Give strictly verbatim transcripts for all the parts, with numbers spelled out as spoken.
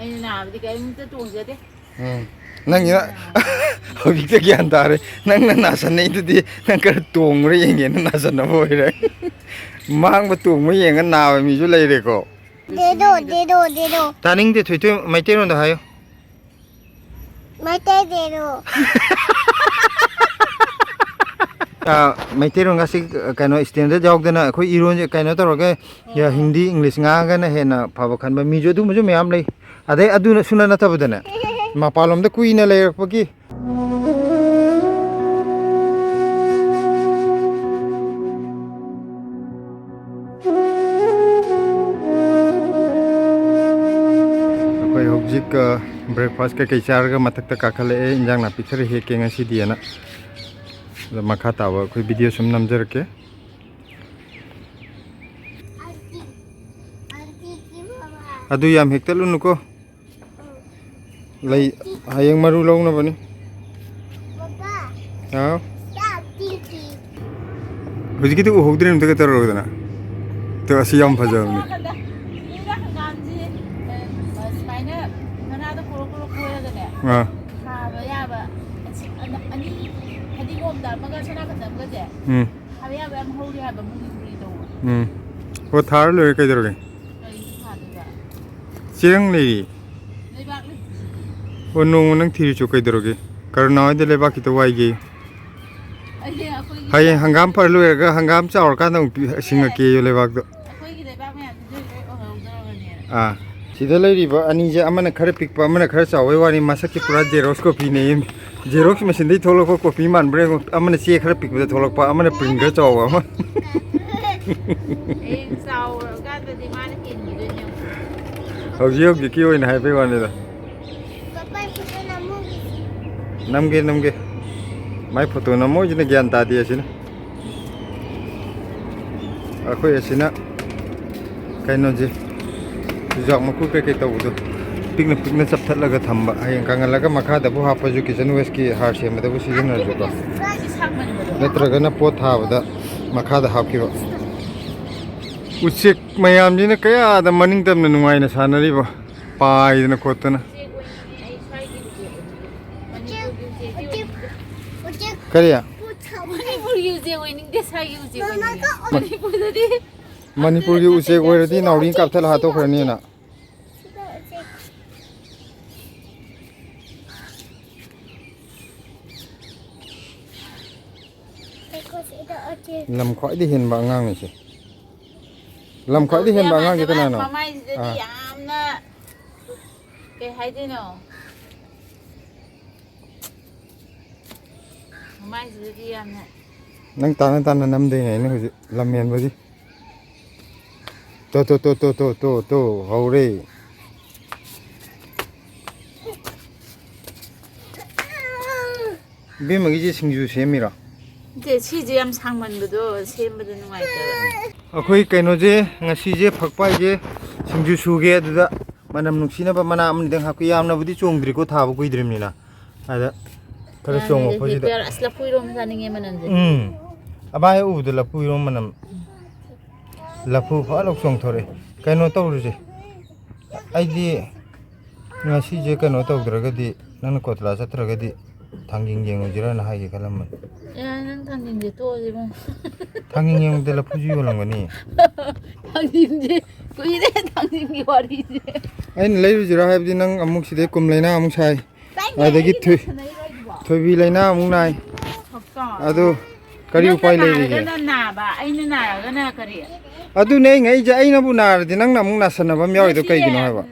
ꯑꯩꯅ ꯅꯥꯕꯗꯤ ꯀꯔꯤꯝꯇ ꯇꯣꯡꯖꯗꯦ꯫ ꯎꯝ꯫ ꯅꯪꯒꯤꯅ ꯍꯧꯖꯤꯛꯇ ꯒ꯭ꯌꯥꯟ ꯇꯥꯔꯦ꯫ ꯅꯪꯅ ꯅꯥꯁꯟꯅꯩꯗꯨꯗꯤ ꯅꯪ ꯈꯔ ꯇꯣꯡꯉꯨꯔ ꯌꯦꯡꯒꯦꯅ ꯅꯥꯁꯟꯅꯕ ꯑꯣꯏꯔꯦ꯫ ꯃꯥꯡꯕ ꯇꯣꯡꯕ ꯌꯦꯡꯉ ꯅꯥꯕ ꯃꯤꯁꯨ ꯂꯩꯔꯦꯀꯣ꯫ ꯗꯦꯗꯣ, ꯗꯦꯗꯣ, ꯗꯦꯗꯣ꯫ ꯇꯥꯅꯤꯡꯗꯦ, ꯊꯣꯏꯊꯣꯏ, ꯃꯩꯇꯩꯔꯣꯟꯗ ꯍꯥꯏꯌꯨ꯫ ꯃꯩꯇꯩ ꯗꯦꯗꯣ꯫ ꯑ, ꯃꯩꯇꯩꯔꯣꯟꯒꯁꯤ ꯀꯩꯅꯣ standard ꯌꯥꯎꯗꯅ ꯑꯩꯈꯣꯏ ꯏꯔꯣꯟꯁꯦ ꯀꯩꯅꯣ ꯇꯧꯔꯒ, ꯌꯥ, ꯍꯤꯟꯗꯤ, ꯏꯪꯂꯤꯁ ꯉꯥꯡꯉꯒꯅ ꯍꯦꯟꯅ ꯐꯕ ꯈꯟꯕ ꯃꯤꯁꯨ ꯑꯗꯨꯝꯕꯁꯨ ꯃꯌꯥꯝ ꯂꯩ꯫ ꯑꯗꯩ ꯑꯗꯨꯅ ꯁꯨꯅ ꯅꯠꯇꯕꯗꯅꯦ, ꯃꯄꯥꯟꯂꯣꯝꯗ ꯀꯨꯏꯅ ꯂꯩꯔꯛꯄꯒꯤ ꯑꯩꯈꯣꯏ ꯍꯧꯖꯤꯛ, ꯑ, breakfast ꯀꯩꯀꯩ ꯆꯥꯔꯒ ꯃꯊꯛꯇ ꯀꯥꯈꯠꯂꯛꯑꯦ, ꯏꯟꯖꯥꯡ ꯅꯥꯄꯤ ꯈꯔ ꯍꯦꯛꯀꯦ ꯉꯁꯤꯗꯤꯅ꯫ ꯑꯗꯣ ꯃꯈꯥ ꯇꯥꯕ ꯑꯩꯈꯣꯏ video ꯁꯨꯝ ꯅꯝꯖꯔꯛꯀꯦ꯫ ꯑꯗꯨ ꯌꯥꯝ ꯍꯦꯛꯇꯠꯂꯨꯅꯨꯀꯣ꯫ ꯂꯩ, ꯍꯌꯦꯡ ꯃꯔꯨ ꯂꯧꯅꯕꯅꯤ꯫ ꯄꯄꯥ, ꯍꯥꯎ? ꯆꯥꯛꯇꯤ ꯊꯤ꯫ ꯍꯧꯖꯤꯛꯀꯤꯗꯨ ꯎꯍꯧꯗ꯭ꯔꯦ, ꯑꯝꯇꯒ ꯇꯧꯔꯛꯎꯗꯅ꯫ ꯇꯣ, ꯑꯁꯤ ꯌꯥꯝ ꯐꯖꯕꯅꯤ꯫ ꯅꯥꯀꯟꯗ, ꯅꯣꯏꯅ ꯍꯪꯒꯥꯝꯁꯤ, ꯑ, ꯁꯨꯃꯥꯏꯅ ꯃꯅꯥꯗ ꯀꯣꯔꯣ ꯀꯣꯔꯣ ꯀꯣꯏꯔꯒꯅꯦ, ꯑꯥ꯫ ꯊꯥꯕ ꯌꯥꯕ, ꯑꯁꯤ ꯑꯅ-, ꯑꯅꯤ, ꯐꯗꯤꯒꯣꯝꯗ ꯑꯃꯒ ꯁꯣꯝ ꯅꯥꯀꯟꯗ ꯑꯃꯒꯁꯦ, ꯎꯝ꯫ ꯊꯥꯕ ꯌꯥꯕ ꯌꯥꯝ ꯍꯧꯔꯤ ꯍꯥꯏꯕ, ꯃꯨꯔꯤ ꯃꯨꯔꯤ ꯇꯧꯕ꯫ ꯎꯝ꯫ ꯑꯣ, ꯊꯥꯔ ꯂꯣꯏꯔꯦ, ꯀꯩꯗꯧꯔꯒꯦ? ꯀꯔꯤꯒꯤ ꯊꯥꯗꯣꯏꯕ? ꯆꯦꯔꯪ ꯂꯩꯔꯤ꯫ ꯂꯩꯕꯥꯛ ꯂꯩꯇꯤꯌꯦ꯫ ꯑꯣ, ꯅꯣꯡꯃ ꯅꯪ ꯊꯤꯔꯨꯆꯣ ꯀꯩꯗꯧꯔꯒꯦ? ꯀꯔꯨꯅꯥ ꯍꯣꯏꯗ ꯂꯩꯕꯥꯛ ꯈꯤꯇ ꯋꯥꯏꯒꯦ꯫ ꯑꯩꯗꯤ ꯑꯩꯈꯣꯏꯒꯤ ꯍꯌꯦꯡ ꯍꯪꯒꯥꯝ ꯐꯔ ꯂꯣꯏꯔꯒ ꯍꯪꯒꯥꯝ ꯆꯥꯎꯔꯀꯥꯟꯗ ꯑꯃꯨꯛ ꯄꯤ-, ꯁꯤꯡꯉꯛꯀꯦꯌꯣ ꯂꯩꯕꯥꯛꯇꯣ꯫ ꯑꯩꯈꯣꯏꯒꯤ ꯂꯩꯕꯥꯛ ꯃꯌꯥꯝꯁꯤꯁꯨ ꯂꯣꯏ ꯑꯣꯏꯍꯧꯗ꯭ꯔꯕꯅꯦ꯫ ꯑꯥ꯫ ꯁꯤꯗ ꯂꯩꯔꯤꯕ ꯑꯅꯤꯁꯦ ꯑꯃꯅ ꯈꯔ ꯄꯤꯛꯄ, ꯑꯃꯅ ꯈꯔ ꯆꯥꯎꯕꯩ ꯋꯥꯅꯤ, ꯃꯁꯛꯁꯦ ꯄꯨꯔꯥ Xerox copy ꯅꯦ꯫ Xerox machine ꯗꯩ ꯊꯣꯛꯂꯛꯄ copy ꯃꯥꯟꯕ꯭ꯔꯥ ꯌꯦꯡꯉꯨ꯫ ꯑꯃꯅ ꯆꯦ ꯈꯔ ꯄꯤꯛꯄꯗ ꯊꯣꯛꯂꯛꯄ, ꯑꯃꯅ print ꯈꯔ ꯆꯥꯎꯕ ꯑꯃ꯫ ꯍꯌꯦꯡ ꯆꯥꯎꯔꯀꯥꯟꯗꯗꯤ ꯃꯥꯅ ꯍꯦꯟꯈꯤꯗꯣꯏꯅꯦ꯫ ꯍꯧꯖꯤꯛ ꯍꯧꯖꯤꯛꯀꯤ ꯑꯣꯏꯅ ꯍꯥꯏꯕꯩ ꯋꯥꯅꯤꯗ꯫ ꯄꯄꯥ, ꯐꯣꯇꯣ ꯅꯝꯍꯧꯈꯤꯁꯤ꯫ ꯅꯝꯒꯦ, ꯅꯝꯒꯦ꯫ ꯃꯥꯏ ꯐꯣꯇꯣ ꯅꯝꯃꯣꯏꯁꯤꯅ ꯒ꯭ꯌꯥꯟ ꯇꯥꯗꯦ ꯑꯁꯤꯅ꯫ ꯑꯩꯈꯣꯏ ꯑꯁꯤꯅ ꯀꯩꯅꯣꯁꯦ, ꯆꯨꯖꯥꯛ ꯃꯀꯨ ꯀꯩꯀꯩ ꯇꯧꯕꯗꯣ ꯄꯤꯛꯅ ꯄꯤꯛꯅ ꯆꯞꯊꯠꯂꯒ ꯊꯝꯕ꯫ ꯍꯌꯦꯡ ꯀꯪꯍꯜꯂꯒ ꯃꯈꯥꯗꯕꯨ ꯍꯥꯞꯄꯁꯨ, kitchen waste ꯀꯤ ꯍꯥꯔ ꯁꯦꯝꯕꯗꯕꯨ ꯁꯤꯖꯤꯟꯅꯔꯁꯨꯀꯣ꯫ ꯅꯠꯇ꯭ꯔꯒꯅ ꯄꯣꯠ ꯊꯥꯕꯗ ꯃꯈꯥꯗ ꯍꯥꯞꯈꯤꯕ꯫ ꯎꯆꯦꯛ ꯃꯌꯥꯝꯁꯤꯅ ꯀꯌꯥꯗ ꯃꯅꯤꯡ ꯇꯝꯅ ꯅꯨꯡꯉꯥꯏꯅ ꯁꯥꯟꯅꯔꯤꯕ꯫ ꯄꯥꯏꯗꯅ ꯈꯣꯠꯇꯅ꯫ ꯎꯆꯦꯛ ꯑꯣꯏꯅꯤꯡꯉꯦ ꯑꯩ, ꯁ꯭ꯋꯥꯏꯒꯤ ꯎꯆꯦꯛ ꯑꯣꯏꯅꯤꯡꯉꯦ꯫ ꯃꯅꯤꯄꯨꯔꯒꯤ ꯎꯆꯦꯛꯇꯤ ꯎꯆꯦꯛ, ꯑꯣꯏꯅꯤꯡꯗꯦ꯫ ꯎꯆꯦꯛ, ꯀꯔꯤ? ꯃꯅꯤꯄꯨꯔꯒꯤ ꯎꯆꯦꯛ ꯑꯣꯏꯅꯤꯡꯗꯦ, ꯁ꯭ꯋꯥꯏꯒꯤ ꯎꯆꯦꯛ ꯑꯣꯏꯅꯤꯡꯉꯦ꯫ ꯃꯅꯤꯄꯨꯔꯗꯗꯤ ꯃꯅꯤꯄꯨꯔꯒꯤ ꯎꯆꯦꯛ ꯑꯣꯏꯔꯗꯤ ꯅꯥꯎꯔꯤ ꯀꯥꯞꯊꯠꯂ ꯍꯥꯠꯇꯣꯛꯈ꯭ꯔꯅꯤꯅ꯫ ꯁꯤꯗ ꯎꯆꯦꯛ꯫ ꯂꯝ ꯈ꯭ꯋꯥꯏꯗꯒꯤ ꯍꯦꯟꯕ ꯑꯉꯥꯡꯅꯤꯁꯦ꯫ ꯂꯝ ꯈ꯭ꯋꯥꯏꯗꯒꯤ ꯍꯦꯟꯕ ꯑꯉꯥꯡꯁꯦ ꯀꯅꯥꯅꯣ? ꯃꯃꯥꯏꯁꯤꯗꯗꯤ ꯑꯥ꯫ ꯌꯥꯝꯅ ꯀꯩ ꯍꯥꯏꯗꯣꯏꯅꯣ? ꯃꯃꯥꯏꯁꯤꯗꯗꯤ ꯌꯥꯝꯅ ꯅꯪ ꯇꯥꯅ ꯇꯥꯅ ꯅꯝꯗꯣꯏꯅꯦ ꯑꯩꯅ ꯍꯧꯖꯤꯛ ꯂꯝ ꯍꯦꯟꯕꯒꯤ꯫ ꯇꯣ, ꯇꯣ, ꯇꯣ, ꯍꯧꯔꯦ꯫ ꯏꯕꯦꯝꯃꯒꯤꯁꯦ ꯁꯤꯡꯖꯨ ꯁꯦꯝꯃꯤꯔꯣ? ꯏꯆꯦ, ꯁꯤꯁꯦ ꯌꯥꯝ ꯁꯥꯡꯃꯟꯕꯗꯣ ꯁꯦꯝꯕꯗ ꯅꯨꯡꯉꯥꯏꯇꯕ꯫ ꯑꯩꯈꯣꯏ ꯀꯩꯅꯣꯁꯦ, ꯉꯁꯤꯁꯦ ꯐꯛꯄꯥꯏꯁꯦ ꯁꯤꯡꯖꯨ ꯁꯨꯒꯦ, ꯑꯗꯨꯗ ꯃꯅꯝ ꯅꯨꯡꯁꯤꯅꯕ ꯃꯅꯥ ꯑꯃꯅꯤꯗꯪ ꯍꯥꯞꯀꯦ꯫ ꯌꯥꯝꯅꯕꯨꯗꯤ ꯆꯣꯡꯗ꯭ꯔꯤꯀꯣ, ꯊꯥꯕ ꯀꯨꯏꯗ꯭ꯔꯤꯕꯅꯤꯅ꯫ ꯑꯗ ꯈꯔ ꯌꯥꯝꯅ ꯆꯣꯡꯉꯛꯄꯁꯤꯗ꯫ ꯍꯦꯛꯇ ꯑꯁ, ꯂꯐꯨ ꯏꯔꯣꯝꯕ ꯆꯥꯅꯤꯡꯉꯦ ꯃꯅꯝꯁꯦ꯫ ꯎꯝ꯫ ꯑꯕꯥꯏ ꯎꯕꯗ ꯂꯐꯨ ꯏꯔꯣꯝꯕ ꯃꯅꯝ꯫ ꯂꯐꯨ ꯐꯠ ꯂꯥꯎ ꯆꯣꯡꯊꯣꯔꯛꯑꯦ꯫ ꯀꯩꯅꯣ ꯇꯧꯔꯤꯁꯦ꯫ ꯑꯩꯗꯤ ꯉꯁꯤꯁꯦ ꯀꯩꯅꯣ ꯇꯧꯗ꯭ꯔꯒꯗꯤ, ꯅꯪꯅ ꯀꯣꯇꯂꯥ ꯆꯠꯇ꯭ꯔꯒꯗꯤ ꯊꯥꯡꯖꯤꯡ ꯌꯦꯡꯉꯨꯁꯤꯔꯅ ꯍꯥꯏꯒꯦ ꯈꯜꯂꯝꯕꯅꯤ꯫ ꯑꯦ, ꯅꯪ ꯊꯥꯡꯖꯤꯡꯁꯦ ꯇꯣꯛꯑꯁꯤ ꯏꯕꯨꯡ꯫ ꯊꯥꯡꯖꯤꯡ ꯌꯦꯡꯕꯗ ꯂꯐꯨꯁꯨ ꯌꯣꯜꯂꯝꯒꯅꯤ꯫ ꯊꯥꯡꯖꯤꯡꯁꯦ ꯀꯨꯏꯔꯦ, ꯊꯥꯡꯖꯤꯡꯒꯤ ꯋꯥꯔꯤꯁꯦ꯫ ꯑꯩꯅ ꯂꯩꯔꯨꯁꯤꯔꯥ ꯍꯥꯏꯕꯗꯤ ꯅꯪ ꯑꯃꯨꯛ ꯁꯤꯗꯩ ꯀꯨꯝ ꯂꯩꯅꯥ ꯑꯃꯨꯛ ꯁꯥꯏ꯫ ꯇꯥꯏꯅꯦ, ꯑꯗꯒꯤ ꯑꯩꯒꯤ ꯊꯣꯏ-, ꯅꯥꯁꯟꯅꯩꯔꯣ ꯑꯩꯕꯣ? ꯊꯣꯏꯕꯤ ꯂꯩꯅꯥ ꯑꯃꯨꯛ ꯅꯥꯏ꯫ ꯁꯛꯇ꯫ ꯑꯗꯨ ꯀꯔꯤ ꯅꯪꯅ ꯎꯄꯥꯏ ꯂꯩꯔꯤꯒꯦ? ꯅꯥꯔꯒꯅ ꯅꯥꯕ, ꯑꯩꯅ ꯅꯥꯔꯒꯅ ꯀꯔꯤ? ꯑꯗꯨꯅꯦ ꯑꯩ ꯉꯛꯏꯁꯦ, ꯑꯩꯅꯕꯨ ꯅꯥꯔꯗꯤ ꯅꯪꯅ ꯑꯃꯨꯛ ꯅꯥꯁꯟꯅꯕ ꯑꯃ ꯌꯥꯎꯔꯤꯗꯣ ꯅꯠꯇꯦ꯫ ꯀꯩꯒꯤꯅꯣ ꯍꯥꯏꯕ?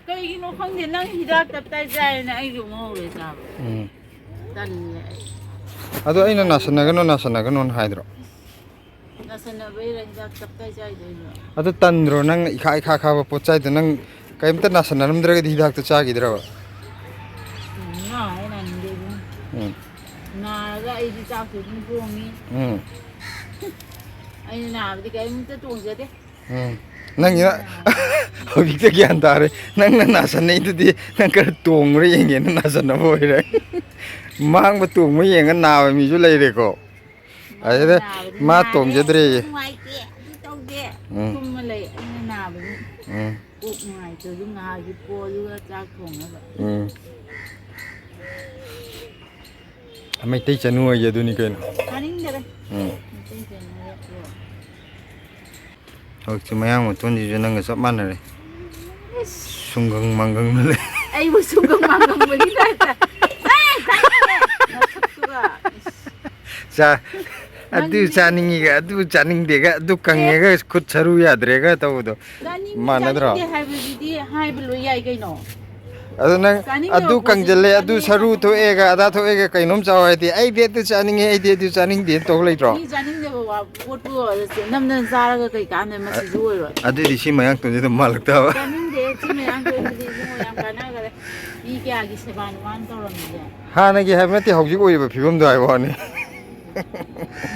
ꯀꯩꯒꯤꯅꯣ ꯈꯪꯗꯦ, ꯅꯪ ꯍꯤꯗꯥꯛ ꯇꯞꯇꯥꯏ ꯆꯥꯏꯌꯦꯅ ꯑꯩꯁꯨ ꯑꯃꯨꯛ ꯍꯧꯔꯦ ꯆꯥꯕ꯫ ꯎꯝ꯫ ꯇꯜꯂꯦ ꯑꯩ꯫ ꯑꯗꯣ ꯑꯩꯅ ꯅꯥꯁꯟꯅꯒꯅꯨ, ꯅꯥꯁꯟꯅꯒꯅꯨꯅ ꯍꯥꯏꯗ꯭ꯔꯣ? ꯅꯥꯁꯟꯅꯕꯩꯔ ꯍꯤꯗꯥꯛ ꯇꯞꯇꯥꯏ ꯆꯥꯏꯗꯣ ꯑꯩꯅ? ꯑꯗꯨ ꯇꯟꯗ꯭ꯔꯣ? ꯅꯪ ꯏꯈꯥ ꯏꯈꯥ ꯈꯥꯕ ꯄꯣꯠ ꯆꯥꯏꯗꯣ, ꯅꯪ ꯀꯔꯤꯝꯇ ꯅꯥꯁꯟꯅꯔꯝꯗ꯭ꯔꯒꯗꯤ ꯍꯤꯗꯥꯛꯇꯣ ꯆꯥꯈꯤꯗ꯭ꯔꯕ? ꯎꯝ, ꯅꯥꯔꯦ, ꯅꯥꯅꯤꯡꯗꯦ ꯏꯕꯨꯡ꯫ ꯎꯝ꯫ ꯅꯥꯔꯒ ꯑꯩꯗꯤ ꯆꯥꯛꯁꯨ ꯑꯗꯨꯝ ꯊꯣꯡꯉꯤ꯫ ꯎꯝ꯫ ꯑꯩꯅ ꯅꯥꯕꯗꯤ ꯀꯔꯤꯝꯇ ꯇꯣꯡꯖꯗꯦ꯫ ꯎꯝ꯫ ꯅꯪꯒꯤꯅ ꯍꯧꯖꯤꯛꯇ ꯒ꯭ꯌꯥꯟ ꯇꯥꯔꯦ꯫ ꯅꯪꯅ ꯅꯥꯁꯟꯅꯩꯗꯨꯗꯤ ꯅꯪ ꯈꯔ ꯇꯣꯡꯕ꯭ꯔꯥ ꯌꯦꯡꯒꯦꯅ ꯅꯥꯁꯟꯅꯕ ꯑꯣꯏꯔꯦ꯫ ꯃꯥꯡꯕ ꯇꯣꯡꯕ ꯌꯦꯡꯉ ꯅꯥꯕ ꯃꯤꯁꯨ ꯂꯩꯔꯦꯀꯣ꯫ ꯃꯥꯅ ꯑꯗꯨꯗ ꯅꯥꯕꯗꯤ ꯃꯥ ꯅꯥꯔꯦ, ꯇꯣꯡꯖꯗ꯭ꯔꯦꯌꯦ꯫ ꯅꯨꯡꯉꯥꯏꯇꯦ, ꯑꯗꯨ ꯇꯧꯗꯦ꯫ ꯎꯝ꯫ ꯇꯨꯝꯃ ꯂꯩ, ꯑꯩꯅ ꯅꯥꯕꯒꯤ꯫ ꯎꯝ꯫ ꯀꯣꯛ ꯅꯨꯡꯉꯥꯏꯇ꯭ꯔꯁꯨ ꯉꯥꯏꯍꯥꯛ ꯍꯤꯞꯄꯣ, ꯑꯗꯨꯒ ꯆꯥꯛ ꯊꯣꯡꯅꯕ꯫ ꯎꯝ꯫ ꯃꯩꯇꯩ ꯆꯅꯨ ꯍꯥꯏꯁꯦ ꯑꯗꯨꯅꯤ ꯀꯩꯅꯣ꯫ ꯆꯥꯅꯤꯡꯗꯔꯦ꯫ ꯎꯝ꯫ ꯃꯩꯇꯩ ꯆꯅꯨ ꯍꯥꯏꯔꯛꯄ꯭ꯔꯣ? ꯍꯧꯖꯤꯛꯇꯤ ꯃꯌꯥꯡ ꯃꯇꯣꯟꯁꯤꯁꯨ ꯅꯪꯒ ꯆꯞ ꯃꯥꯟꯅꯔꯦ꯫ ꯏꯁ꯫ ꯁꯨꯡꯒꯪ ꯃꯥꯡꯒꯪꯅ ꯂꯩ꯫ ꯑꯩꯕꯨ ꯁꯨꯡꯒꯪ ꯃꯥꯡꯒꯪꯕꯒꯤ ꯇꯥꯏꯞꯇ꯫ ꯑꯦ, ꯇꯥꯅꯤꯡꯗꯦ꯫ ꯅꯁꯛꯇꯨꯒ꯫ ꯏꯁ꯫ ꯆꯥ-, ꯑꯗꯨ ꯅꯪꯗꯤ ꯆꯥꯅꯤꯡꯉꯤꯒ, ꯑꯗꯨ ꯆꯥꯅꯤꯡꯗꯦꯒ, ꯑꯗꯨ ꯀꯪꯉꯦꯒ, ꯈꯨꯠ ꯁꯔꯨ ꯌꯥꯗ꯭ꯔꯦꯒ ꯇꯧꯕꯗꯣ ꯆꯥꯅꯤꯡ-, ꯃꯥꯟꯅꯗ꯭ꯔꯣ? ꯆꯥꯅꯤꯡꯗꯦ ꯍꯥꯏꯕꯁꯤꯗꯤ ꯍꯥꯏꯕ ꯂꯣꯏ ꯌꯥꯏ ꯀꯩꯅꯣ꯫ ꯑꯗꯨ ꯅꯪ ꯆꯥꯅꯤꯡꯗꯕ ꯑꯗꯨ ꯄꯣꯠꯁꯤꯗꯤ ꯀꯪꯖꯜꯂꯦ, ꯑꯗꯨ ꯆꯥꯅꯤꯡꯉꯦ ꯁꯔꯨ ꯍꯥꯏꯕ ꯊꯣꯛꯑꯦꯒ, ꯑꯗꯥ ꯊꯣꯛꯑꯦꯒ ꯀꯩꯅꯣꯝ ꯆꯥꯎ ꯍꯥꯏꯗꯤ, "ꯑꯩꯗꯤ ꯑꯗꯨ ꯆꯥꯅꯤꯡꯉꯦ, ꯑꯩꯗꯤ ꯑꯗꯨ ꯆꯥꯅꯤꯡꯗꯦ" ꯇꯧ ꯂꯩꯇ꯭ꯔꯣ? ꯃꯤ ꯆꯥꯅꯤꯡꯗꯕ ꯋꯥ-, ꯄꯣꯠꯄꯨ ꯅꯝꯗꯅ ꯆꯥꯔꯒ ꯀꯩ ꯀꯥꯟꯅ ꯃꯁꯤꯁꯨ ꯑꯣꯏꯔꯣꯏ꯫ ꯑꯗꯨꯗꯤ ꯁꯤ ꯃꯌꯥꯡꯇꯣꯟꯁꯤꯗ ꯃꯥꯜꯂꯛꯇꯕ꯫ ꯆꯥꯅꯤꯡꯗꯦ, ꯁꯤ ꯃꯌꯥꯡꯇꯣꯟꯁꯤꯗꯤ ꯏꯕꯨꯡꯉꯣ ꯌꯥꯝ ꯀꯥꯟꯅꯈꯔꯦ꯫ ꯃꯤ ꯀꯌꯥꯒꯤ ꯁꯦꯕꯥꯅꯣ ꯃꯥꯅ ꯇꯧꯔꯝꯃꯤꯁꯦ? ꯍꯥꯟꯅꯒꯤ ꯍꯥꯏꯕ ꯅꯠꯇꯦ, ꯍꯧꯖꯤꯛ ꯑꯣꯏꯔꯤꯕ ꯐꯤꯕꯝꯗꯣ ꯍꯥꯏꯕ ꯋꯥꯅꯤ꯫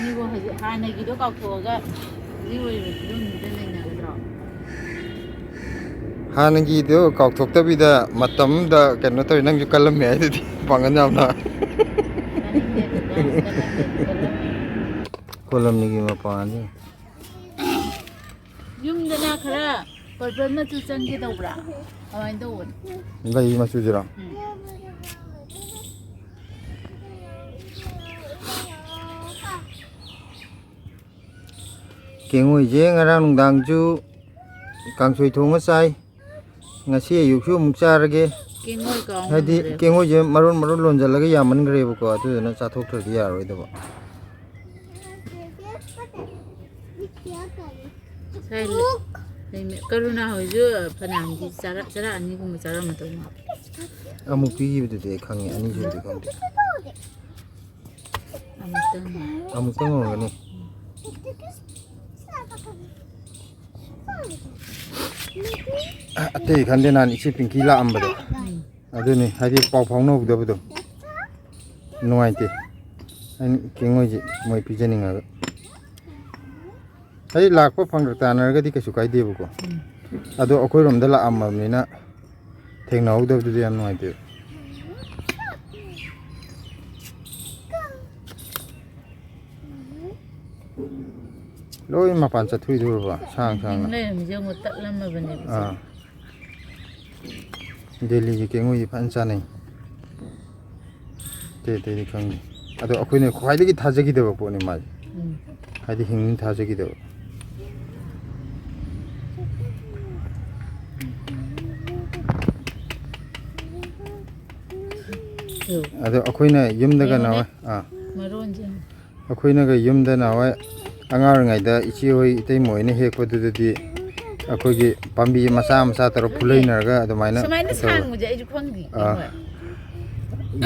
ꯃꯤꯕꯨ ꯍꯧꯖꯤꯛ ꯍꯥꯟꯅꯒꯤꯗꯣ ꯀꯥꯎꯊꯣꯛꯑꯒ ꯍꯧꯖꯤꯛ ꯑꯣꯏꯔꯤꯕ ꯐꯤꯕꯝꯗꯨꯗ ꯂꯩꯅꯒꯗ꯭ꯔꯣ? ꯍꯥꯟꯅꯒꯤꯗꯣ ꯀꯥꯎꯊꯣꯛꯇꯕꯤꯗ ꯃꯇꯝꯗ ꯀꯩꯅꯣ ꯇꯧꯔꯤ, ꯅꯪꯁꯨ ꯀꯜꯂꯝꯃꯦ ꯍꯥꯏꯗꯨꯗꯤ ꯄꯥꯡꯒꯜ ꯌꯥꯝꯅ꯫ ꯇꯥꯅꯤꯡꯗꯦ, ꯇꯥꯅꯤꯡꯗꯦ, ꯇꯥꯅꯤꯡꯗꯦ꯫ ꯀꯣꯂꯝꯅꯤꯒꯤ ꯃꯄꯥꯟꯁꯦ꯫ ꯌꯨꯝꯗꯅ ꯈꯔ purple ꯃꯆꯨ ꯆꯪꯒꯦ ꯇꯧꯕ꯭ꯔꯥ? ꯀꯃꯥꯏꯅ ꯇꯧꯕꯅꯣ? ꯂꯩ ꯃꯆꯨꯁꯤꯔꯣ? ꯎꯝ꯫ ꯀꯦꯡꯉꯣꯏꯁꯦ ꯉꯔꯥꯡ ꯅꯨꯡꯗꯥꯡꯁꯨ ꯀꯥꯡꯁꯣꯏ ꯊꯣꯡꯉ ꯆꯥꯏ꯫ ꯉꯁꯤ ꯑꯌꯨꯛꯁꯨ ꯑꯃꯨꯛ ꯆꯥꯔꯒꯦ꯫ ꯀꯦꯡꯉꯣꯏ ꯀꯥꯎ ꯍꯥꯏꯗꯤ ꯉꯝꯗ꯭ꯔꯦ꯫ ꯀꯦꯡꯉꯣꯏꯁꯦ ꯃꯔꯣꯟ ꯃꯔꯣꯟ ꯂꯣꯟꯁꯤꯜꯂꯒ ꯌꯥꯝꯃꯟꯈ꯭ꯔꯦꯕꯀꯣ, ꯑꯗꯨꯗꯨꯅ ꯆꯥꯊꯣꯛꯇ꯭ꯔꯗꯤ ꯌꯥꯔꯔꯣꯏꯗꯕ꯫ ꯉꯁꯥꯏ ꯂꯩꯃ-, ꯀꯔꯨꯅꯥ ꯍꯣꯏꯁꯨ ꯐꯅꯌꯥꯝꯗꯤ ꯆꯥꯔ-, ꯆꯔꯥ ꯑꯅꯤꯒꯨꯝꯕ ꯆꯥꯔꯝꯃꯗꯧ ꯃꯥꯜꯂꯦ꯫ ꯑꯃꯨꯛ ꯄꯤꯈꯤꯕꯗꯨꯗꯤ ꯑꯩ ꯈꯪꯉꯦ, ꯑꯅꯤꯁꯨꯕꯗꯤ ꯈꯪꯗꯦ꯫ ꯑꯃꯨꯛꯇꯪ꯫ ꯑꯃꯨꯛꯇꯪ ꯑꯣꯏꯔꯝꯒꯅꯤ꯫ ꯑꯇꯩ ꯈꯪꯗꯦ, ꯅꯍꯥꯟ ꯏꯆꯦ ꯄꯤꯡꯀꯤ ꯂꯥꯛꯑꯝꯕꯗꯣ꯫ ꯎꯝ꯫ ꯑꯗꯨꯅꯤ, ꯍꯥꯏꯗꯤ ꯄꯥꯎ ꯐꯥꯎꯅꯍꯧꯗꯕꯗꯣ ꯅꯨꯡꯉꯥꯏꯇꯦ꯫ ꯑꯩꯅ ꯀꯦꯡꯉꯣꯏꯁꯦ ꯃꯣꯏ ꯄꯤꯖꯅꯤꯡꯉꯒ꯫ ꯍꯥꯏꯗꯤ ꯂꯥꯛꯄ ꯐꯪꯗ ꯇꯥꯟꯅꯔꯒꯗꯤ ꯀꯩꯁꯨ ꯀꯥꯏꯗꯦꯕꯀꯣ꯫ ꯎꯝ꯫ ꯑꯗꯣ ꯑꯩꯈꯣꯏꯔꯣꯝꯗ ꯂꯥꯛꯑꯝꯃꯕꯅꯤꯅ ꯊꯦꯡꯅꯍꯧꯗꯕꯗꯨꯗꯤ ꯌꯥꯝ ꯅꯨꯡꯉꯥꯏꯇꯦꯕ꯫ ꯂꯣꯏ ꯃꯄꯥꯟ ꯆꯠꯊꯣꯛꯏꯗꯨꯔꯕ? ꯁꯥꯡ ꯁꯥꯡꯅ꯫ ꯂꯩꯔꯝꯃꯤꯁꯦ ꯑꯃꯨꯛ ꯇꯠꯂꯝꯃꯕꯅꯦꯕ ꯏꯆꯦ꯫ ꯑꯥ꯫ ꯗꯦꯜꯂꯤꯒꯤ ꯀꯦꯡꯉꯣꯏꯗꯤ ꯐꯖꯅ ꯆꯥꯅꯩ꯫ ꯑꯇꯩ ꯑꯇꯩꯗꯤ ꯈꯪꯗꯦ꯫ ꯑꯗꯣ ꯑꯩꯈꯣꯏꯅ ꯈ꯭ꯋꯥꯏꯗꯒꯤ ꯊꯥꯖꯈꯤꯗꯕ ꯄꯣꯠꯅꯤ ꯃꯥꯁꯦ꯫ ꯎꯝ꯫ ꯍꯥꯏꯗꯤ ꯍꯤꯡꯅꯤ ꯊꯥꯖꯈꯤꯗꯕ꯫ ꯑꯗꯣ ꯑꯩꯈꯣꯏꯅ ꯌꯨꯝꯗꯒ ꯌꯦꯡꯉꯨꯅꯦ꯫ ꯅꯍꯥꯟꯋꯥꯏ-, ꯑꯥ꯫ ꯃꯔꯣꯟꯁꯦ ꯌꯦꯡꯉꯨ꯫ ꯑꯩꯈꯣꯏꯅꯒ ꯌꯨꯝꯗ ꯅꯍꯥꯟꯋꯥꯏ ꯑꯉꯥꯡ ꯑꯣꯏꯔꯤꯉꯩꯗ ꯏꯆꯦ ꯍꯣꯏ, ꯏꯇꯩꯃ ꯍꯣꯏꯅ ꯍꯦꯛꯄꯗꯨꯗꯗꯤ ꯑꯩꯈꯣꯏꯒꯤ ꯄꯥꯝꯕꯤ ꯃꯆꯥ ꯃꯆꯥ ꯇꯧꯔ ꯐꯨꯂꯩꯅꯔꯒ ꯑꯗꯨꯃꯥꯏꯅ ꯁꯨꯃꯥꯏꯅ ꯇꯧ-, ꯁꯥꯡꯕꯁꯦ ꯑꯩꯁꯨ ꯈꯪꯗꯦ꯫ ꯑꯥ꯫ ꯍꯣꯏ꯫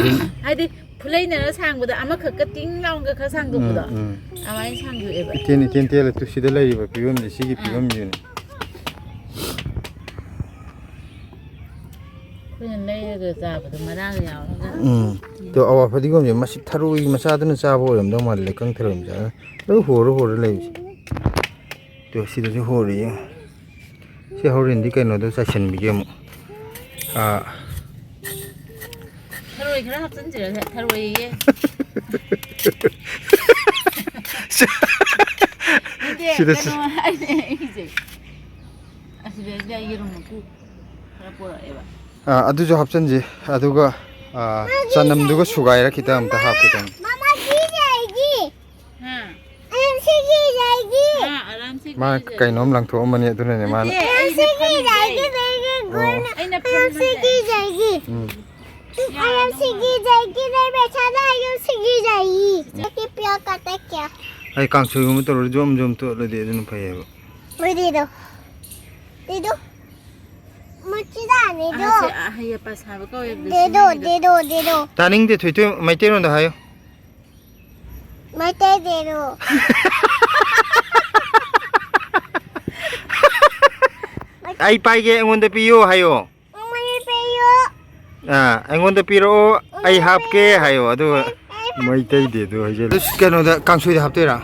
ꯌꯨꯝ-, ꯍꯥꯏꯗꯤ ꯐꯨꯂꯩꯅꯔ ꯁꯥꯡꯕꯗ ꯑꯃꯈꯛꯀ ꯇꯤꯡ ꯂꯥꯎꯅꯒ ꯈꯔ ꯁꯥꯡꯗꯣꯛꯄꯗꯣ꯫ ꯎꯝ, ꯎꯝ꯫ ꯑꯗꯨꯃꯥꯏꯅ ꯁꯥꯡꯗꯣꯛꯑꯦꯕ꯫ ꯏꯇꯦꯟ ꯏꯇꯦꯟ ꯇꯦꯜꯂꯦ꯫ ꯇꯨ ꯁꯤꯗ ꯂꯩꯔꯤꯕ ꯐꯤꯕꯝꯁꯦ, ꯁꯤꯒꯤ ꯑꯥ꯫ ꯐꯤꯕꯝꯁꯤꯅꯤ꯫ ꯑꯩꯈꯣꯏꯅ ꯂꯩꯔꯒ ꯆꯥꯕꯗꯣ ꯃꯔꯥꯒ ꯌꯥꯎꯔꯒ꯫ ꯎꯝ꯫ ꯑꯗꯣ ꯑꯋꯥ ꯐꯗꯤꯒꯣꯝꯁꯦ ꯃꯁꯤ ꯊꯔꯣꯏ ꯃꯆꯥꯗꯨꯅ ꯆꯥꯕ ꯑꯣꯏꯔꯝꯗꯧ ꯃꯥꯜꯂꯦ, ꯂꯩꯀꯪ ꯊꯔꯣꯏ ꯃꯆꯥꯗꯨꯅ꯫ ꯂꯣꯏ ꯍꯣꯔ ꯍꯣꯔ ꯂꯩꯕꯁꯦ꯫ ꯑꯗꯣ ꯁꯤꯗꯁꯨ ꯍꯣꯔꯤ ꯌꯦꯡꯉꯣ꯫ ꯁꯤ ꯍꯣꯔꯦꯟꯗꯤ ꯀꯩꯅꯣꯗ ꯆꯥꯏꯁꯤꯟꯕꯤꯒꯦ ꯑꯃꯨꯛ꯫ ꯑꯥ꯫ ꯊꯔꯣꯏ ꯈꯔ ꯍꯥꯞꯆꯤꯟꯁꯤꯔ? ꯊꯔꯣꯏꯌꯦ꯫ ꯅꯠꯇꯦ, ꯁꯤꯗ ꯀꯩꯅꯣ ꯍꯥꯏꯅꯦ ꯑꯩꯁꯦ꯫ ꯑꯁꯤꯗꯩꯁꯤꯗ ꯌꯦꯔꯨꯝ ꯃꯀꯨ ꯈꯔ ꯄꯨꯔꯛꯑꯦꯕ꯫ ꯑꯥ, ꯑꯗꯨꯁꯨ ꯍꯥꯞꯆꯤꯟꯁꯤ꯫ ꯑꯗꯨꯒ, ꯑꯥ, ꯆꯅꯝꯗꯨꯒ ꯁꯨꯒꯥꯏꯔ ꯈꯤꯇꯪ ꯑꯝꯇ ꯍꯥꯞꯀꯦ ꯇꯧꯅꯤ꯫ ꯃꯃꯥ, ꯁꯤꯁꯦ ꯑꯩꯒꯤ꯫ ꯍꯥ? ꯑꯩ ꯁꯤꯒꯤ ꯑꯩꯒꯤ꯫ ꯍꯥ, ꯑꯔꯥꯝ ꯁꯤꯒꯤ ꯃꯥ ꯑꯩꯒꯤ꯫ ꯀꯩꯅꯣꯝ ꯂꯪꯊꯣꯛꯑꯝꯕꯅꯤ, ꯑꯗꯨꯅꯅꯦ ꯃꯥꯅ꯫ ꯅꯠꯇꯦ, ꯑꯩꯅ ꯑꯩ ꯁꯤꯒꯤ ꯐꯝꯃꯤꯁꯦ꯫ ꯑꯩꯒꯤ, ꯑꯩꯒꯤ ꯑꯣ꯫ ꯒꯣꯜꯅ꯫ ꯑꯩꯅ ꯑꯩ ꯐꯝꯃꯤꯁꯦ꯫ ꯁꯤꯒꯤ ꯑꯩꯒꯤ꯫ ꯎꯝ꯫ ꯑꯩ ꯁꯤꯒꯤ ꯑꯩꯒꯤ ꯂꯩꯕ ꯁꯥꯗ ꯑꯩ ꯁꯤꯒꯤ ꯑꯩꯒꯤ꯫ ꯁꯤꯒꯤ ꯄꯤꯌꯥ ꯀꯥꯇ ꯀꯌꯥ꯫ ꯑꯩ ꯀꯥꯡꯁꯣꯏꯒꯨꯝꯕ ꯇꯧꯔꯗꯤ ꯖꯣꯝ ꯖꯣꯝ ꯇꯣꯠꯂꯗꯤ ꯑꯗꯨꯅ ꯐꯩꯌꯦꯕ꯫ ꯃꯣꯏꯗꯤꯗꯣ꯫ ꯗꯤꯗꯣ꯫ ꯃꯆꯤꯗꯥꯅꯤꯗꯣ꯫ ꯑꯍꯟꯁꯦ ꯑꯍꯩ ꯑꯄꯥ ꯁꯥꯕ ꯀꯧꯋꯦ꯫ ꯗꯤꯗꯣ, ꯗꯤꯗꯣ, ꯗꯤꯗꯣ꯫ ꯇꯥꯅꯤꯡꯗꯦ, ꯊꯣꯏꯊꯣꯏ ꯃꯩꯇꯩꯂꯣꯟꯗ ꯍꯥꯏꯌꯨ꯫ ꯃꯩꯇꯩ ꯗꯤꯗꯣ꯫ ꯑꯩ ꯄꯥꯏꯒꯦ, ꯑꯩꯉꯣꯟꯗ ꯄꯤꯌꯨ ꯍꯥꯏꯌꯣ꯫ ꯑꯩꯉꯣꯟꯗ ꯄꯤꯌꯨ꯫ ꯑꯥ, ꯑꯩꯉꯣꯟꯗ ꯄꯤꯔꯛꯑꯣ, ꯑꯩ ꯍꯥꯞꯀꯦ ꯍꯥꯏꯌꯣ꯫ ꯑꯗꯨꯒ ꯃꯩꯇꯩ ꯗꯤꯗꯣ ꯍꯥꯏꯖꯜꯂꯦ꯫ ꯑꯁ, ꯀꯩꯅꯣꯗ, ꯀꯥꯡꯁꯣꯏꯗ ꯍꯥꯞꯇꯣꯏꯔꯥ?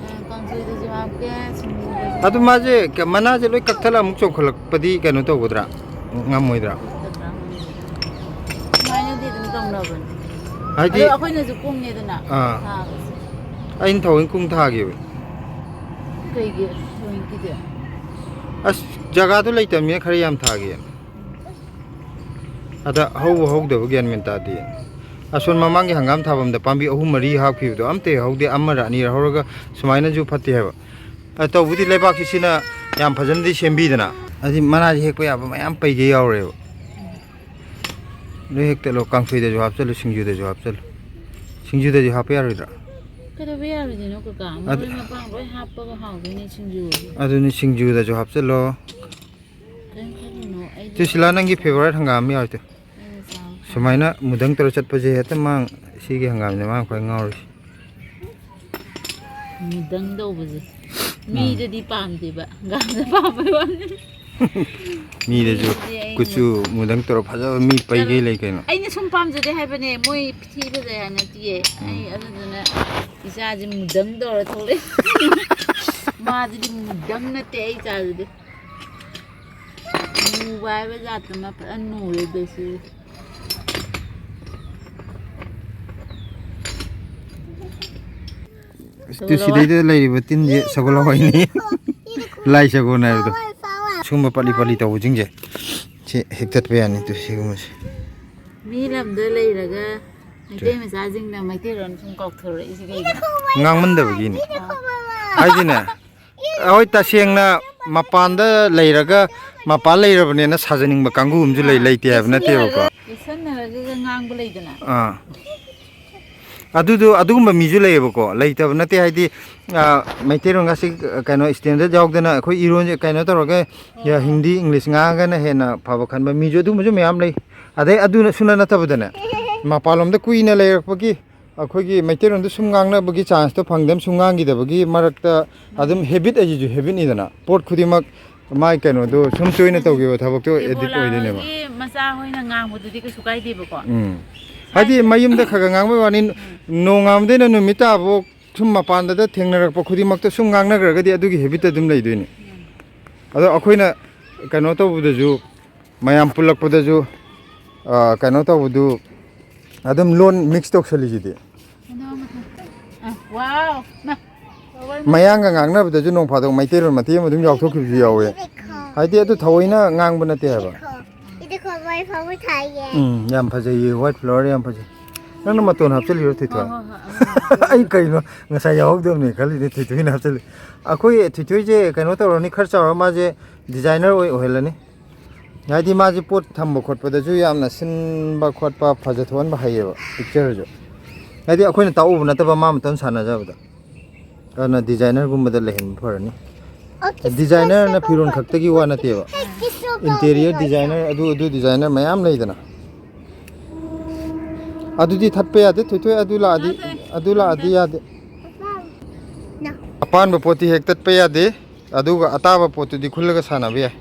ꯑ, ꯀꯥꯡꯁꯣꯏꯗꯁꯨ ꯍꯥꯞꯀꯦ, ꯁꯤꯡꯖꯨꯗꯁꯨ ꯑꯗꯨ ꯍꯥꯞꯀꯦ꯫ ꯃꯥꯁꯦ ꯀ-, ꯃꯅꯥꯁꯦ ꯂꯣꯏ ꯀꯛꯊꯠꯂ ꯑꯃꯨꯛ ꯆꯣꯡꯈꯠꯂꯛꯄꯗꯤ ꯀꯩꯅꯣ ꯇꯧꯒꯗ꯭ꯔꯥ? ꯉꯝꯃꯣꯏꯗ꯭ꯔꯥ? ꯁꯨꯃꯥꯏꯅꯗꯤ ꯑꯗꯨꯝ ꯇꯧꯅꯕꯅꯦ꯫ ꯍꯥꯏꯗꯤ ꯑꯗꯣ ꯑꯩꯈꯣꯏꯅꯁꯨ ꯀꯨꯡꯉꯦꯗꯅ ꯑꯥ꯫ ꯊꯥꯕꯁꯦ꯫ ꯑꯩꯅ ꯊꯑꯣꯏ ꯀꯨꯡ ꯊꯥꯒꯤꯕ꯫ ꯀꯩꯒꯤ ꯊꯑꯣꯏꯀꯤꯗꯤ? ꯑꯁ, ꯖꯒꯥꯗꯣ ꯂꯩꯇꯕꯅꯤꯅ ꯈꯔ ꯌꯥꯝ ꯊꯥꯒꯦ꯫ ꯑꯗ ꯍꯧꯕ ꯍꯧꯗꯕ ꯒ꯭ꯌꯥꯟ ꯃꯦꯟ ꯇꯥꯗꯦ꯫ ꯑꯁꯣꯟ ꯃꯃꯥꯡꯒꯤ ꯍꯪꯒꯥꯝ ꯊꯥꯐꯝꯗ ꯄꯥꯝꯕꯤ ꯑꯍꯨꯝ ꯃꯔꯤ ꯍꯥꯞꯈꯤꯕꯗꯣ ꯑꯝꯇ ꯍꯦꯛ ꯍꯧꯗꯦ, ꯑꯃꯔ ꯑꯅꯤꯔ ꯍꯧꯔꯒ ꯁꯨꯃꯥꯏꯅꯁꯨ ꯐꯠꯇꯦ ꯍꯥꯏꯕ꯫ ꯑ, ꯇꯧꯕꯗꯤ ꯂꯩꯕꯥꯛꯁꯤ ꯁꯤꯅ ꯌꯥꯝ ꯐꯖꯅꯗꯤ ꯁꯦꯝꯕꯤꯗꯅ꯫ ꯑꯗꯨꯗꯤ ꯃꯅꯥꯁꯤ ꯍꯦꯛꯄ ꯌꯥꯕ ꯃꯌꯥꯝ ꯄꯩꯒꯦ ꯌꯥꯎꯔꯦꯕ꯫ ꯂꯣꯏ ꯍꯦꯛꯇꯠꯂꯣ, ꯀꯥꯡꯁꯣꯏꯗꯁꯨ ꯍꯥꯞꯆꯜꯂꯨ, ꯁꯤꯡꯖꯨꯗꯁꯨ ꯍꯥꯞꯆꯜꯂꯨ꯫ ꯁꯤꯡꯖꯨꯗꯁꯨ ꯍꯥꯞꯄ ꯌꯥꯔꯣꯏꯗ꯭ꯔꯥ? ꯀꯩꯗꯧꯕ ꯌꯥꯔꯣꯏꯗꯣꯏꯅꯣ ꯀꯀꯥ? ꯑꯗꯨ ꯃꯔꯣꯏ ꯃꯄꯥꯡ ꯂꯣꯏ ꯍꯥꯞꯄꯒ ꯍꯥꯎꯗꯣꯏꯅꯦ ꯁꯤꯡꯖꯨ꯫ ꯑꯗꯨꯅꯤ, ꯁꯤꯡꯖꯨꯗꯁꯨ ꯍꯥꯞꯆꯜꯂꯣ꯫ ꯀꯔꯤꯝ ꯈꯜꯂꯨꯅꯣ, ꯑꯩꯗꯤ ꯆꯦ ꯁꯤꯂꯥ, ꯅꯪꯒꯤ favorite ꯍꯪꯒꯥꯝ ꯑꯃ ꯌꯥꯎꯔꯤꯗꯣ꯫ ꯑꯩꯅ ꯆꯥꯕ ꯄꯥꯝꯕ꯫ ꯁꯨꯃꯥꯏꯅ ꯃꯨꯗꯪ ꯇꯧꯔ ꯆꯠꯄꯁꯦ ꯍꯦꯛꯇ ꯃꯥꯡ-, ꯁꯤꯒꯤ ꯍꯪꯒꯥꯝꯁꯦ ꯃꯥꯡ ꯈ꯭ꯋꯥꯏ ꯉꯥꯎꯔꯤꯁꯦ꯫ ꯃꯨꯗꯪ ꯇꯧꯕꯁꯦ꯫ ꯎꯝ꯫ ꯃꯤꯗꯗꯤ ꯄꯥꯝꯗꯦꯕ, ꯍꯪꯒꯥꯝꯗ ꯄꯥꯝꯕꯩ ꯋꯥꯅꯤ꯫ ꯃꯤꯗꯁꯨ ꯃꯤꯗꯗꯤ ꯑꯩ ꯀꯨꯆꯨ ꯃꯨꯗꯪ ꯇꯧꯔ ꯐꯖꯕ ꯃꯤ ꯄꯩꯒꯩ ꯆꯠꯂꯣ꯫ ꯂꯩ ꯀꯩꯅꯣ꯫ ꯑꯩꯅ ꯁꯨꯝ ꯄꯥꯝꯖꯗꯦ ꯍꯥꯏꯕꯅꯦ, ꯃꯣꯏ ꯊꯤ ꯐꯖꯩ ꯍꯥꯏ ꯅꯠꯇꯤꯌꯦ꯫ ꯎꯝ꯫ ꯑꯩ ꯑꯗꯨꯗꯨꯅ ꯏꯆꯥꯁꯦ ꯃꯨꯗꯪ ꯇꯧꯔ ꯊꯣꯛꯂꯛꯑꯦ꯫ ꯃꯥꯁꯤꯗꯤ ꯃꯨꯗꯪ ꯅꯠꯇꯦ ꯑꯩ ꯏꯆꯥꯁꯤꯗꯤ꯫ ꯃꯨꯕ ꯍꯥꯏꯕ ꯖꯥꯠꯇꯨꯃ ꯐꯖꯅ ꯃꯨꯔꯦ ꯕꯦꯁꯤ꯫ ꯇꯨ ꯁꯤꯗꯩꯗ ꯂꯩꯔꯤꯕ ꯇꯤꯟꯁꯦ ꯁꯒꯣꯜ ꯍꯋꯥꯏꯅꯤ꯫ ꯂꯥꯏ ꯁꯒꯣꯜ ꯍꯥꯏꯕꯗꯣ꯫ ꯁꯤꯒꯨꯝꯕ ꯄꯠꯂꯤ ꯄꯠꯂꯤ ꯇꯧꯕꯁꯤꯡꯁꯦ ꯁꯤ ꯍꯦꯛꯇꯠꯄ ꯌꯥꯅꯤ꯫ ꯇꯨ ꯁꯤꯒꯨꯝꯕꯁꯦ꯫ ꯃꯤ ꯂꯝꯗ ꯂꯩꯔꯒ ꯃꯩꯇꯩ ꯃꯆꯥꯁꯤꯡꯅ ꯃꯩꯇꯩꯂꯣꯟ ꯁꯨꯝ ꯀꯥꯎꯊꯣꯔꯛꯏꯁꯦ ꯀꯩꯒꯤꯅꯣ? ꯉꯥꯡꯃꯟꯗꯕꯒꯤꯅꯤ꯫ ꯍꯥꯏꯗꯤꯅꯦ, ꯍꯣꯏ, ꯇꯁꯦꯡꯅ ꯃꯄꯥꯟꯗ ꯂꯩꯔꯒ ꯃꯄꯥꯟ ꯂꯩꯔꯕꯅꯦꯅ ꯁꯥꯖꯅꯤꯡꯕ ꯀꯥꯡꯕꯨ ꯑꯃꯁꯨ ꯂꯩ, ꯂꯩꯇꯦ ꯍꯥꯏꯕ ꯅꯠꯇꯦꯕꯀꯣ꯫ ꯀꯦꯁꯟꯅꯔꯒ ꯉꯥꯡꯕ ꯂꯩꯗꯅ꯫ ꯑꯥ꯫ ꯑꯗꯨꯗꯣ, ꯑꯗꯨꯒꯨꯝꯕ ꯃꯤꯁꯨ ꯂꯩꯌꯦꯕꯀꯣ, ꯂꯩꯇꯕ ꯅꯠꯇꯦ꯫ ꯍꯥꯏꯗꯤ, ꯑꯥ, ꯃꯩꯇꯩꯂꯣꯟꯒꯁꯤ, ꯀꯩꯅꯣ, standard ꯌꯥꯎꯗꯅ ꯑꯩꯈꯣꯏ ꯏꯔꯣꯟꯁꯦ ꯀꯩꯅꯣ ꯇꯧꯔꯒ, ꯍꯣꯏ, ꯍꯣꯏ꯫ ꯍꯤꯟꯗꯤ, ꯏꯪꯂꯤꯁ ꯉꯥꯡꯉꯒꯅ ꯍꯦꯟꯅ ꯐꯕ ꯈꯟꯕ ꯃꯤꯁꯨ ꯑꯗꯨꯒꯨꯝꯕꯁꯨ ꯃꯌꯥꯝ ꯂꯩ꯫ ꯑꯗꯩ ꯑꯗꯨꯅ ꯁꯨꯅ ꯅꯠꯇꯕꯗꯅꯦ, ꯃꯄꯥꯟꯂꯣꯝꯗ ꯀꯨꯏꯅ ꯂꯩꯔꯛꯄꯒꯤ ꯑꯩꯈꯣꯏꯒꯤ ꯃꯩꯇꯩꯂꯣꯟꯗ ꯁꯨꯝ ꯉꯥꯡꯅꯕꯒꯤ chanceꯇꯣ ꯐꯪꯗꯕ, ꯁꯨꯝ ꯉꯥꯡꯈꯤꯗꯕꯒꯤ ꯃꯔꯛꯇ ꯑꯗꯨꯝ ꯎꯝ꯫ Habit ꯑꯁꯤꯁꯨ habitꯅꯤꯗꯅ꯫ ꯄꯣꯠ ꯈꯨꯗꯤꯡꯃꯛ ꯃꯥꯏ ꯀꯩꯅꯣꯗꯣ ꯁꯨꯝ ꯇꯣꯏꯅ ꯇꯧꯈꯤꯕ ꯊꯕꯛꯇꯣ addict ꯗꯦꯕꯣꯂꯥ ꯑꯣꯏꯗꯣꯏꯅꯦꯕ꯫ ꯍꯣꯏꯒꯤ ꯃꯆꯥ ꯍꯣꯏꯅ ꯉꯥꯡꯕꯗꯨꯗꯤ ꯀꯩꯁꯨ ꯀꯥꯏꯗꯦꯕꯀꯣ꯫ ꯎꯝ꯫ ꯍꯥꯏꯗꯤ ꯃꯌꯨꯝꯗ ꯈꯔ ꯈꯔ ꯉꯥꯡꯕꯩ ꯋꯥꯅꯤ, ꯎꯝ꯫ ꯅꯣꯡꯉꯥꯟꯕꯗꯩꯅ ꯅꯨꯃꯤꯠ ꯇꯥꯕꯐꯥꯎ ꯁꯨꯝ ꯃꯄꯥꯟꯗꯗ ꯊꯦꯡꯅꯔꯛꯄ ꯈꯨꯗꯤꯡꯃꯛꯇ ꯁꯨꯝ ꯉꯥꯡꯅꯈ꯭ꯔꯒꯗꯤ ꯑꯗꯨꯒꯤ habitꯇ ꯑꯗꯨꯝ ꯂꯩꯗꯣꯏꯅꯤ꯫ ꯎꯝ꯫ ꯑꯗꯣ ꯑꯩꯈꯣꯏꯅ ꯀꯩꯅꯣ ꯇꯧꯕꯗꯁꯨ, ꯃꯌꯥꯝ ꯄꯨꯜꯂꯛꯄꯗꯁꯨ, ꯑ, ꯀꯩꯅꯣ ꯇꯧꯕꯗꯨ ꯑꯗꯨꯝ ꯂꯣꯟ mix ꯇꯧꯁꯜꯂꯤꯁꯤꯗꯤ꯫ ꯑꯗꯣ ꯑꯃꯈꯛ-, ꯑ, wow! ꯃꯥ꯫ ꯃꯌꯥꯡꯒ ꯉꯥꯡꯅꯕꯗꯁꯨ ꯅꯣꯡ ꯐꯥꯗꯣꯛ ꯃꯩꯇꯩꯂꯣꯟ ꯃꯇꯦꯛ ꯑꯃ ꯑꯗꯨꯝ ꯌꯥꯎꯊꯣꯛꯈꯤꯕꯁꯨ ꯌꯥꯎꯋꯦ꯫ ꯍꯥꯏꯗꯤ ꯑꯗꯨ ꯊꯑꯣꯏꯅ ꯉꯥꯡꯕ ꯅꯠꯇꯦ ꯍꯥꯏꯕ꯫ ꯋꯥꯏ ꯐꯥꯎꯕ ꯊꯥꯏꯌꯦ꯫ ꯎꯝ, ꯌꯥꯝ ꯐꯖꯩꯌꯦ, white flower ꯌꯥꯝ ꯐꯖꯩ꯫ ꯅꯪꯅ ꯃꯇꯣꯟ ꯍꯥꯞꯆꯤꯜꯂꯤꯔꯣ, ꯊꯣꯏꯊꯣꯏ? ꯍꯣꯏ, ꯍꯣꯏ, ꯍꯣꯏ, ꯑꯃ꯫ ꯑꯩ ꯀꯩꯅꯣ, ꯉꯁꯥꯏ ꯌꯥꯎꯍꯧꯗꯕꯅꯦ ꯈꯜꯂꯤꯅꯦ, ꯊꯣꯏꯊꯣꯏꯅ ꯍꯥꯞꯆꯤꯜꯂꯤ꯫ ꯑꯩꯈꯣꯏ ꯊꯣꯏꯊꯣꯏꯁꯦ ꯀꯩꯅꯣ ꯇꯧꯔꯅꯤ, ꯈꯔ ꯆꯥꯎꯔ ꯃꯥꯁꯦ designer ꯑꯣꯏ ꯑꯣꯏꯍꯜꯂꯅꯤ꯫ ꯍꯥꯏꯗꯤ ꯃꯥꯁꯦ ꯄꯣꯠ ꯊꯝꯕ ꯈꯣꯠꯄꯗꯁꯨ ꯌꯥꯝꯅ ꯁꯤꯟꯕ ꯈꯣꯠꯄ, ꯐꯖꯊꯣꯛꯍꯟꯕ ꯍꯩꯌꯦꯕ, pictureꯁꯨ꯫ ꯍꯥꯏꯗꯤ ꯑꯩꯈꯣꯏꯅ ꯇꯥꯛꯎꯕ ꯅꯠꯇꯕ, ꯃꯥ ꯃꯇꯣꯟ ꯁꯥꯟꯅꯖꯕꯗ꯫ ꯑꯗꯨꯅ designerꯒꯨꯝꯕꯗ ꯂꯩꯍꯟꯕ ꯐꯔꯅꯤ꯫ ꯑꯣꯀꯦ, designerꯅ ꯐꯤꯔꯣꯜ ꯈꯛꯇꯒꯤ ꯋꯥ ꯅꯠꯇꯦꯕ꯫ ꯍꯦꯛ ꯀꯤꯁꯣ interior ꯇꯧꯕꯤꯔꯣ꯫ Designer, ꯑꯗꯨ, ꯑꯗꯨ designer ꯃꯌꯥꯝ ꯂꯩꯗꯅ꯫ ꯑꯗꯨꯗꯤ ꯊꯠꯄ ꯌꯥꯗꯦ, ꯊꯣꯏꯊꯣꯏ, ꯑꯗꯨ ꯂꯥꯛꯑꯗꯤ, ꯌꯥꯗꯦ꯫ ꯑꯗꯨ ꯂꯥꯛꯑꯗꯤ ꯌꯥꯗꯦ꯫ ꯅ꯫ ꯑꯄꯥꯟꯕ ꯄꯣꯠꯇꯤ ꯍꯦꯛ ꯇꯠꯄ ꯌꯥꯗꯦ, ꯑꯗꯨꯒ ꯑꯇꯥꯕ ꯄꯣꯠꯇꯨꯗꯤ ꯈꯨꯜꯂꯒ ꯁꯥꯟꯅꯕ ꯌꯥꯏ꯫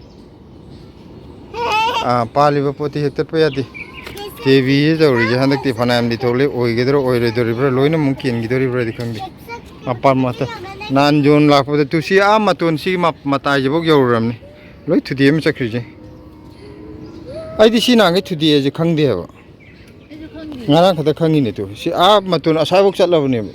ꯑꯥ, ꯄꯥꯜꯂꯤꯕ ꯄꯣꯠꯇꯤ ꯍꯦꯛ ꯇꯠꯄ ꯌꯥꯗꯦ꯫ ꯇꯦꯕꯤꯁꯦ ꯇꯧꯔꯤꯁꯦ ꯍꯟꯗꯛꯇꯤ ꯐꯅꯌꯥꯝꯗꯤ ꯊꯣꯛꯂꯦ, ꯑꯣꯏꯒꯗ꯭ꯔꯥ ꯑꯣꯏꯔꯣꯏꯗꯣꯔꯤꯕ꯭ꯔꯥ, ꯂꯣꯏꯅꯃꯛ ꯀꯦꯟꯈꯤꯗꯣꯔꯤꯕ꯭ꯔꯥꯗꯤ ꯈꯪꯗꯦ꯫ ꯃꯄꯥꯟ ꯃꯇ-, ꯅꯍꯥꯟ ꯌꯣꯟ ꯂꯥꯛꯄꯗ ꯇꯨ ꯁꯤ ꯑꯥ ꯃꯇꯣꯟ ꯁꯤ ꯃ-, ꯃꯇꯥꯏꯁꯤꯐꯥꯎ ꯌꯧꯔꯨꯔꯕꯅꯤ, ꯂꯣꯏ ꯊꯨꯗꯦꯛ ꯑꯃ ꯆꯠꯈ꯭ꯔꯤꯁꯦ꯫ ꯑꯩꯗꯤ ꯁꯤ ꯅꯍꯥꯟꯈꯩ ꯊꯨꯗꯦꯛꯑꯁꯦ ꯈꯪꯗꯦ ꯍꯥꯏꯕ꯫ ꯑꯩꯁꯨ ꯈꯪꯗꯦ꯫ ꯉꯔꯥꯡ ꯈꯛꯇ ꯈꯪꯉꯤꯅꯦ꯫ ꯇꯨ ꯁꯤ ꯑꯥ ꯃꯇꯣꯟ ꯑꯁꯥꯏꯐꯥꯎ ꯆꯠꯂꯕꯅꯦꯕ꯫